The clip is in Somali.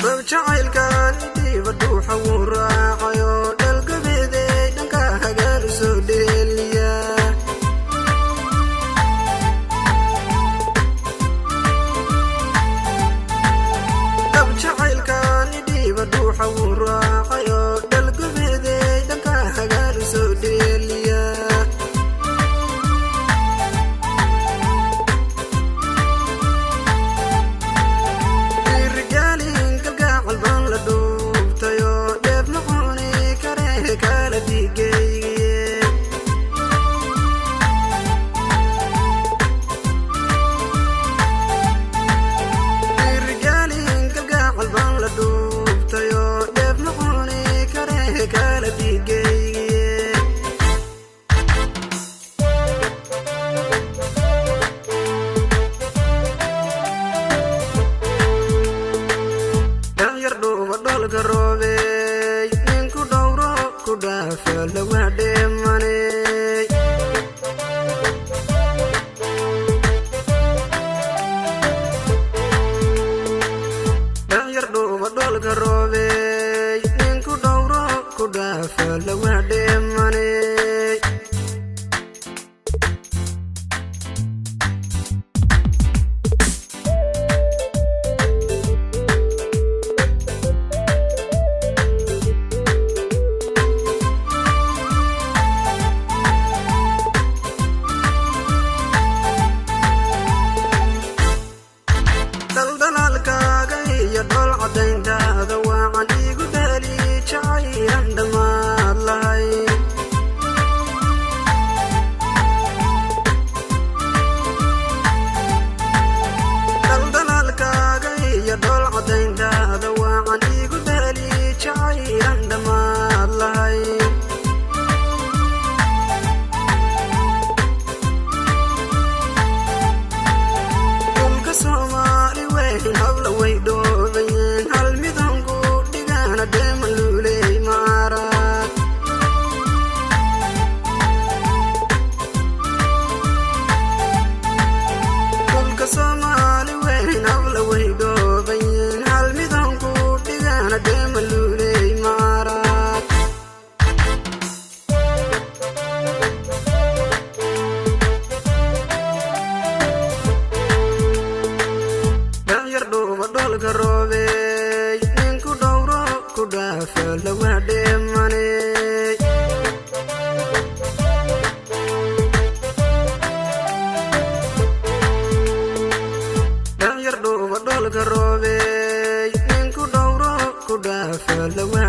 Dab jacaylkan dhiiba dhuuxa wuu raacayo, dhalgabeeday dhanka hagaan u soo dheeliya. Dab jacaylkan dhiiba dhuuxa wuu raacayo, dhalgabeeday dhanka hagaan u soo dheeliya. Dhiirigaalin kalgaacal baan la dhuubtayo, dheef noqoni kare kala dhigayye. Dhiirigaalin kalgaacal baan la dhuubtayo, dheef noqoni kare kala dhigayye. Dhalinyar dhuuba dholka roobey, ninku dhowro ku dhaafa lawa dheemaney. Dhalinyar dhuuba dholka roobey, ninku dhowro ku dhaafa lawa dheemaney. Daldalaalkaaga iyo dhool caddayntaada waacan iigu dhali jacaylan dhammaad lahay. Daldalaalkaaga iyo dhool caddayntaada waacan iigu dhali jacaylan dhammaad lahay. Dhulka Soomaali weyn habla way dhoobayeen, hal midanku dhigana dheeman luuley maarag. Dhulka Soomaali weyn habla way dhoobayeen, hal midanku dhigana dheeman luuley maarag. Dhalinyar dhuuba dholka roobey, ninku dhowro ku dhaafa lawa dheemaney. Dhalinyar dhuuba dholka roobey, ninku dhowro ku dhaafa lawa